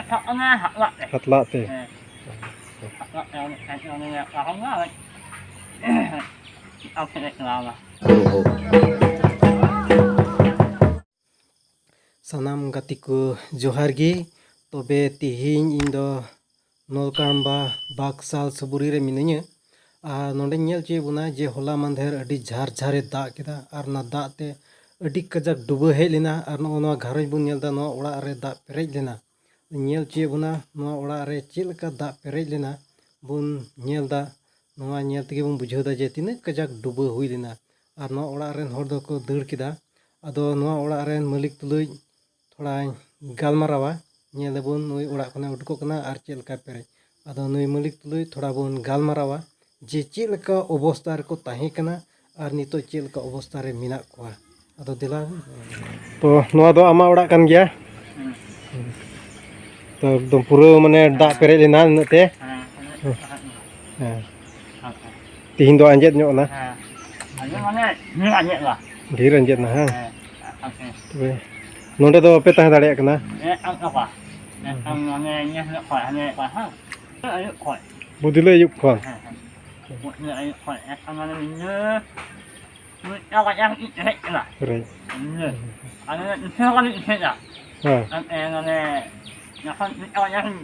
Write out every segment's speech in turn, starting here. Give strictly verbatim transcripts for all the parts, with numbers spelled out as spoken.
ᱥᱟᱵ ᱠᱟᱜ ᱢᱮ ᱦᱟᱛᱞᱟᱜ ᱛᱮ᱾ ᱦᱟᱛᱞᱟᱜ ᱛᱮ᱾ ᱦᱮᱸ᱾ ᱦᱟᱛᱞᱟᱜ ᱛᱮ ᱩᱱᱤ ᱥᱟᱭᱤᱰ ᱨᱮ ᱩᱱᱤ ᱯᱟᱨᱚᱢ ᱮᱱᱟ, ᱟᱨ ᱟᱢ ᱥᱮᱫ ᱮ ᱪᱟᱞᱟᱣ ᱮᱱᱟ᱾ ᱥᱟᱱᱟᱢ ᱜᱟᱛᱮ ᱠᱚ ᱡᱚᱦᱟᱨ ᱜᱮ᱾ ᱛᱚᱵᱮ ᱛᱮᱦᱮᱧ ᱤᱧ ᱫᱚ ᱱᱚᱞᱠᱟᱱᱵᱟ ᱵᱟᱠᱥᱟᱞ ᱥᱩᱵᱩᱨᱤ ᱨᱮ ᱢᱤᱱᱟᱹᱧᱟ᱾ ᱟᱨ ᱱᱚᱰᱮᱧ ᱧᱮᱞ ᱦᱚᱪᱚᱭᱮᱫ ᱵᱚᱱᱟ ᱡᱮ ᱦᱚᱞᱟ ᱢᱟᱫᱷᱮᱨ ᱟᱹᱰᱤ ᱡᱷᱟᱨ ᱡᱷᱟᱨᱮ ᱫᱟᱜ ᱠᱮᱫᱟ ᱟᱨ ᱚᱱᱟ ᱫᱟᱜ ᱛᱮ ᱟᱹᱰᱤ ᱠᱟᱡᱟᱠ ᱰᱩᱵᱟᱹ ᱦᱮᱡ ᱞᱮᱱᱟ᱾ ᱟᱨ ᱱᱚᱜᱼᱚ ᱱᱚᱣᱟ ᱜᱷᱟᱨᱚᱸᱡᱽ ᱵᱚᱱ ᱧᱮᱞ ᱮᱫᱟ, ᱱᱚᱣᱟ ᱚᱲᱟᱜ ᱨᱮ ᱫᱟᱜ ᱯᱮᱨᱮᱡ ᱞᱮᱱᱟ᱾ ᱧᱮᱞ ᱦᱚᱪᱚᱭᱮᱫ ᱵᱚᱱᱟ ᱱᱚᱣᱟ ᱚᱲᱟᱜ ᱨᱮ ᱪᱮᱫ ᱞᱮᱠᱟ ᱫᱟᱜ ᱯᱮᱨᱮᱡ ᱞᱮᱱᱟ ᱵᱚᱱ ᱧᱮᱞ ᱮᱫᱟ᱾ ᱱᱚᱣᱟ ᱧᱮᱞ ᱛᱮᱜᱮ ᱵᱚᱱ ᱵᱩᱡᱷᱟᱹᱣ ᱮᱫᱟ ᱡᱮ ᱛᱤᱱᱟᱹᱜ ᱠᱟᱡᱟᱠ ᱰᱩᱵᱟᱹ ᱦᱩᱭ ᱞᱮᱱᱟ᱾ ᱟᱨ ᱱᱚᱣᱟ ᱚᱲᱟᱜ ᱨᱮᱱ ᱦᱚᱲ ᱫᱚᱠᱚ ᱫᱟᱹᱲ ᱠᱮᱫᱟ᱾ ᱟᱫᱚ ᱱᱚᱣᱟ ᱚᱲᱟᱜ ᱨᱮᱱ ᱢᱟᱹᱞᱤᱠ ᱛᱩᱞᱩᱡ ᱛᱷᱚᱲᱟᱧ ᱜᱟᱞᱢᱟᱨᱟᱣᱟ᱾ ᱧᱮᱞ ᱟᱵᱚᱱ ᱱᱩᱭ ᱚᱲᱟᱜ ᱠᱷᱚᱱᱮ ᱩᱰᱩᱠᱚᱜ ᱠᱟᱱᱟ ᱟᱨ ᱪᱮᱫ ᱞᱮᱠᱟᱭ ᱯᱮᱨᱮᱡ᱾ ᱟᱫᱚ ᱱᱩᱭ ᱢᱟᱹᱞᱤᱠ ᱛᱩᱞᱩᱡ ᱛᱷᱚᱲᱟ ᱵᱚᱱ ᱜᱟᱞᱢᱟᱨᱟᱣᱟ ᱡᱮ ᱪᱮᱫ ᱞᱮᱠᱟ ᱚᱵᱚᱥᱛᱟ ᱨᱮᱠᱚ ᱛᱟᱦᱮᱸ ᱠᱟᱱᱟ ᱟᱨ ᱱᱤᱛᱚᱜ ᱪᱮᱫ ᱞᱮᱠᱟ ᱚᱵᱚᱥᱛᱟ ᱨᱮ ᱢᱮᱱᱟᱜ ᱠᱚᱣᱟ᱾ ᱟᱫᱚ ᱫᱮᱞᱟ᱾ ᱛᱚ ᱱᱚᱣᱟ ᱫᱚ ᱟᱢᱟᱜ ᱚᱲᱟᱜ ᱠᱟᱱ ᱜᱮᱭᱟ? ᱛᱚ ᱮᱠᱫᱚᱢ ᱯᱩᱨᱟᱹ ᱢᱟᱱᱮ ᱫᱟᱜ ᱯᱮᱨᱮᱡ ᱞᱮᱱᱟ ᱩᱱᱟᱹᱜ ᱛᱮ? ᱦᱮᱸ᱾ ᱛᱤᱦᱤᱧ ᱫᱚ ᱟᱸᱡᱮᱫ ᱧᱚᱜ ᱮᱱᱟ? ᱦᱮᱸ᱾ ᱟᱸᱡᱮᱫ ᱢᱟᱱᱮ ᱰᱷᱮᱨ ᱟᱸᱡᱮᱫ ᱮᱱᱟ᱾ ᱰᱷᱮᱨ ᱟᱸᱡᱮᱫ ᱮᱱᱟ, ᱦᱮᱸ? ᱦᱮᱸ᱾ ᱛᱚᱵᱮ ᱱᱚᱸᱰᱮ ᱫᱚ ᱵᱟᱯᱮ ᱛᱟᱦᱮᱸ ᱫᱟᱲᱮᱭᱟᱜ ᱠᱟᱱᱟ? ᱦᱮᱸ, ᱟᱸᱡᱮᱫ ᱮᱱᱟ᱾ ᱮᱱᱠᱷᱟᱱ ᱢᱟᱱᱮ ᱤᱭᱟᱹ ᱦᱤᱞᱳᱜ ᱠᱷᱚᱱ, ᱦᱟᱱᱮ ᱚᱠᱟ ᱦᱟᱸᱜ? ᱟᱹᱭᱩᱵ ᱠᱷᱚᱱ᱾ ᱵᱩᱫᱤᱞᱟᱹ ᱟᱹᱭᱩᱵ ᱠᱷᱚᱱ? ᱦᱮᱸ, ᱦᱮᱸ᱾ ᱵᱩᱫᱤᱞᱟᱹ ᱟᱹᱭᱩᱵ ᱠᱷᱚᱱ᱾ ᱮᱱᱠᱷᱟᱱ ᱢᱟᱱᱮ ᱧᱤᱫᱟᱹ ᱢᱤᱫᱴᱟᱝ ᱵᱟᱡᱟᱣ ᱦᱮᱡ ᱮᱱᱟ᱾ ᱯᱮᱨᱮᱡ᱾ ᱦᱮᱸ᱾ ᱟᱫᱚ ᱱᱤᱛᱚᱜ ᱦᱚᱸ ᱵᱟᱹᱞᱤᱧ ᱩᱴᱷᱟᱹᱣ ᱮᱫᱟ᱾ ᱦᱮᱸ᱾ ᱮᱱᱛᱮ ᱢᱟᱱᱮ ᱡᱚᱠᱷᱚᱱ ᱢᱤᱫᱴᱟᱝ ᱵᱟᱡᱟᱣ ᱦᱮᱡ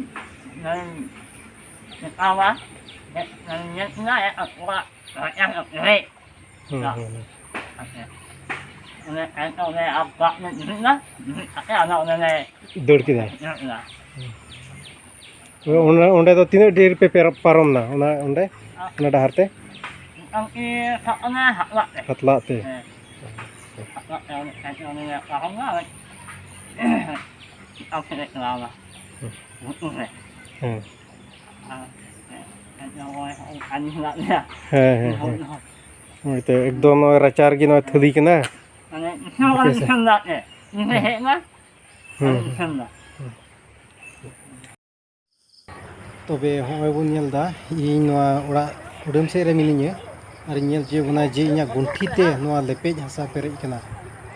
ᱮᱱᱟ, ᱢᱮᱛᱟᱣᱟ, ᱧᱮᱞ ᱠᱮᱫᱟ, ᱚᱲᱟᱜ ᱵᱟᱡᱟᱣ ᱦᱮᱡ ᱮᱱᱟ᱾ ᱦᱮᱸ, ᱦᱮᱸ, ᱦᱮᱸ᱾ ᱟᱪᱪᱷᱟ᱾ ᱚᱱᱮ ᱛᱟᱭᱚᱢ ᱛᱮ ᱚᱱᱮ ᱟᱨ ᱫᱟᱜ ᱞᱮ ᱧᱩᱨᱩᱭᱮᱱᱟ, ᱧᱩᱨᱩᱭ ᱠᱟᱛᱮ ᱟᱫᱚ ᱚᱱᱮ ᱞᱮ ᱫᱟᱹᱲ ᱠᱮᱫᱟ᱾ ᱫᱟᱹᱲ ᱠᱮᱫᱟ᱾ ᱛᱚᱵᱮ ᱚᱱᱟ, ᱚᱸᱰᱮ ᱫᱚ ᱛᱤᱱᱟᱹᱜ ᱰᱷᱮᱨ ᱯᱮ ᱯᱮᱨ-, ᱯᱟᱨᱚᱢ ᱮᱱᱟ ᱚᱱᱟ, ᱚᱸᱰᱮ, ᱚᱱᱟ ᱰᱟᱦᱟᱨ ᱛᱮ? ᱢᱚᱴᱟᱢᱩᱴᱤ ᱥᱟᱵ ᱠᱟᱜ ᱢᱮ ᱦᱟᱛᱞᱟᱜ ᱛᱮ᱾ ᱦᱟᱛᱞᱟᱜ ᱛᱮ? ᱦᱮᱸ᱾ ᱦᱟᱛᱞᱟᱜ ᱛᱮ, ᱚᱸᱰᱮ ᱠᱷᱟᱱ ᱚᱸᱰᱮ ᱞᱮ ᱯᱟᱨᱚᱢ ᱮᱱᱟ, ᱟᱨ ᱪᱮᱛᱟᱱ ᱥᱮᱫ ᱞᱮ ᱪᱟᱞᱟᱣ ᱮᱱᱟ᱾ ᱦᱮᱸ᱾ ᱜᱷᱩᱴᱩ ᱨᱮ᱾ ᱦᱮᱸ᱾ ᱟᱨ, ᱦᱮᱸ, ᱱᱚᱜᱼᱚᱭ, ᱦᱚᱸᱜᱼᱚᱭ ᱠᱟᱹᱢᱤ ᱦᱮᱱᱟᱜ ᱞᱮᱭᱟ᱾ ᱦᱮᱸ, ᱦᱮᱸ, ᱦᱮᱸ᱾ ᱦᱚᱸᱜᱼᱚᱭ ᱛᱚ, ᱮᱠᱫᱚᱢ ᱱᱚᱜᱼᱚᱭ ᱨᱟᱪᱟ ᱨᱮᱜᱮ ᱱᱚᱜᱼᱚᱭ ᱛᱷᱟᱹᱞᱤ ᱠᱟᱱᱟ᱾ ᱢᱟᱱᱮ, ᱤᱥᱤᱱ ᱦᱚᱸ ᱵᱟᱞᱮ ᱤᱥᱤᱱ ᱫᱟ ᱪᱮᱫ᱾ ᱤᱧ ᱞᱮ ᱦᱮᱡ ᱮᱱᱟ, ᱦᱮᱸ, ᱵᱟᱞᱮ ᱦᱮᱸ᱾ ᱤᱥᱤᱱ ᱫᱟ᱾ ᱦᱮᱸ᱾ ᱛᱚᱵᱮ ᱦᱚᱸᱜᱼᱚᱭ ᱵᱚᱱ ᱧᱮᱞ ᱮᱫᱟ, ᱤᱧ ᱱᱚᱣᱟ ᱚᱲᱟᱜ ᱠᱩᱰᱟᱹᱢ ᱥᱮᱫ ᱨᱮ ᱢᱤᱱᱟᱹᱧᱟ ᱟᱨ ᱤᱧ ᱧᱮᱞ ᱦᱚᱪᱚᱭᱮᱫ ᱵᱚᱱᱟ ᱡᱮ ᱤᱧᱟᱹᱜ ᱜᱚᱱᱴᱷᱤ ᱛᱮ ᱱᱚᱣᱟ ᱞᱮᱯᱮᱡ ᱦᱟᱥᱟ ᱯᱮᱨᱮᱡ ᱠᱟᱱᱟ᱾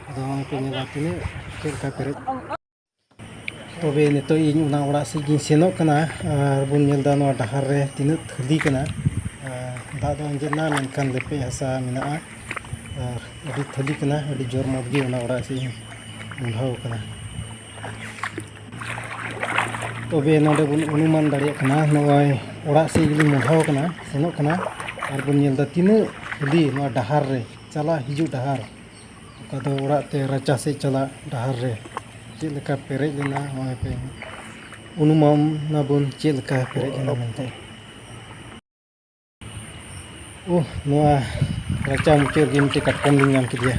ᱟᱫᱚ ᱱᱚᱜᱼᱚᱭ ᱯᱮ ᱧᱮᱞᱟ ᱛᱤᱱᱟᱹᱜ ᱪᱮᱫ ᱞᱮᱠᱟ ᱯᱮᱨᱮᱡ᱾ ᱛᱚᱵᱮ ᱱᱤᱛᱚᱜ ᱤᱧ ᱚᱱᱟ ᱚᱲᱟᱜ ᱥᱮᱫ ᱜᱤᱧ ᱥᱮᱱᱚᱜ ᱠᱟᱱᱟ᱾ ᱟᱨ ᱵᱚᱱ ᱧᱮᱞ ᱮᱫᱟ ᱱᱚᱣᱟ ᱰᱟᱦᱟᱨ ᱨᱮ ᱛᱤᱱᱟᱹᱜ ᱛᱷᱟᱹᱞᱤ ᱠᱟᱱᱟ᱾ ᱟᱨ ᱫᱟᱜ ᱫᱚ ᱟᱸᱡᱮᱫ ᱮᱱᱟ, ᱢᱮᱱᱠᱷᱟᱱ ᱞᱮᱯᱮᱡ ᱦᱟᱥᱟ ᱢᱮᱱᱟᱜᱼᱟ᱾ ᱟᱨ ᱟᱹᱰᱤ ᱛᱷᱟᱹᱞᱤ ᱠᱟᱱᱟ, ᱟᱹᱰᱤ ᱡᱳᱨ ᱢᱚᱛ ᱜᱮ ᱚᱱᱟ ᱚᱲᱟᱜ ᱥᱮᱫ ᱤᱧ ᱢᱚᱦᱰᱟᱣ ᱠᱟᱱᱟ᱾ ᱛᱚᱵᱮ ᱱᱚᱰᱮ ᱵᱚᱱ ᱚᱱᱩᱢᱟᱱ ᱫᱟᱲᱮᱭᱟᱜ ᱠᱟᱱᱟ, ᱱᱚᱜᱼᱚᱭ ᱚᱲᱟᱜ ᱥᱮᱫ ᱜᱮᱞᱤᱧ ᱢᱚᱦᱰᱟᱣ ᱠᱟᱱᱟ, ᱥᱮᱱᱚᱜ ᱠᱟᱱᱟ᱾ ᱟᱨ ᱵᱚᱱ ᱧᱮᱞ ᱮᱫᱟ ᱛᱤᱱᱟᱹᱜ ᱛᱷᱟᱹᱞᱤ ᱱᱚᱣᱟ ᱰᱟᱦᱟᱨ ᱨᱮ, ᱪᱟᱞᱟᱜ ᱦᱤᱡᱩᱜ ᱰᱟᱦᱟᱨ, ᱚᱠᱟ ᱫᱚ ᱚᱲᱟᱜ ᱛᱮ ᱨᱟᱪᱟ ᱥᱮᱫ ᱪᱟᱞᱟᱜ ᱰᱟᱦᱟᱨ ᱨᱮ ᱪᱮᱫ ᱞᱮᱠᱟ ᱯᱮᱨᱮᱡ ᱞᱮᱱᱟ, ᱱᱚᱜᱼᱚᱭ ᱯᱮ ᱚᱱᱩᱢᱟᱱ ᱟᱵᱚᱱ ᱪᱮᱫ ᱞᱮᱠᱟ ᱯᱮᱨᱮᱡ ᱞᱮᱱᱟ ᱢᱮᱱᱛᱮ᱾ ᱳᱦ, ᱱᱚᱣᱟ ᱨᱟᱪᱟ ᱢᱩᱪᱟᱹᱫ ᱨᱮᱜᱮ ᱢᱤᱫᱴᱮᱡ ᱠᱟᱴᱠᱚᱢ ᱞᱤᱧ ᱧᱟᱢ ᱠᱮᱫᱮᱭᱟ᱾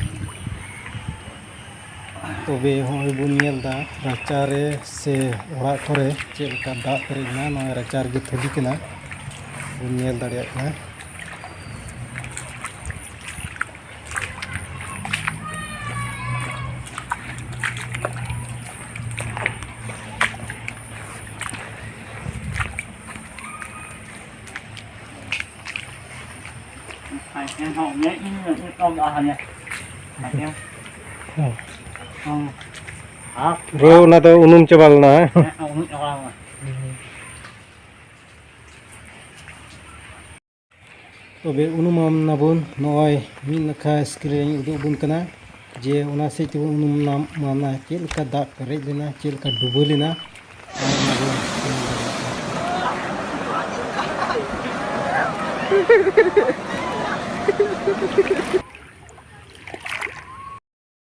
ᱛᱚᱵᱮ ᱦᱚᱸᱜᱼᱚᱭ ᱵᱚᱱ ᱧᱮᱞ ᱮᱫᱟ ᱨᱟᱪᱟ ᱨᱮ ᱥᱮ ᱚᱲᱟᱜ ᱠᱚᱨᱮ ᱪᱮᱫ ᱞᱮᱠᱟ ᱫᱟᱜ ᱯᱮᱨᱮᱡ ᱮᱱᱟ᱾ ᱱᱚᱜᱼᱚᱭ ᱨᱟᱪᱟ ᱨᱮᱜᱮ ᱛᱷᱟᱹᱞᱤ ᱠᱟᱱᱟ, ᱵᱚᱱ ᱧᱮᱞ ᱫᱟᱲᱮᱭᱟᱜ ᱠᱟᱱᱟ᱾ ᱵᱨᱳ, ᱚᱱᱟ ᱫᱚ ᱩᱱᱩᱢ ᱪᱟᱵᱟ ᱞᱮᱱᱟ, ᱦᱮᱸ? ᱛᱚᱵᱮ ᱩᱱᱩᱢᱟᱢ ᱱᱟᱵᱚᱱ, ᱱᱚᱜᱼᱚᱭ ᱢᱤᱫ ᱱᱟᱠᱷᱟ screen ᱨᱮᱧ ᱩᱫᱩᱜ ᱟᱵᱚᱱ ᱠᱟᱱᱟ ᱡᱮ ᱚᱱᱟ ᱥᱮᱫ ᱛᱮᱵᱚᱱ ᱩᱱᱩᱢ ᱱᱟᱢ-, ᱢᱟᱱᱟ ᱪᱮᱫ ᱞᱮᱠᱟ ᱫᱟᱜ ᱯᱮᱨᱮᱡ ᱞᱮᱱᱟ, ᱪᱮᱫ ᱞᱮᱠᱟ ᱰᱩᱵᱟᱹ ᱞᱮᱱᱟ, ᱟᱨ ᱚᱱᱟ ᱵᱚᱱ ᱧᱮᱞ ᱫᱟᱲᱮᱭᱟᱜ ᱠᱟᱱᱟ᱾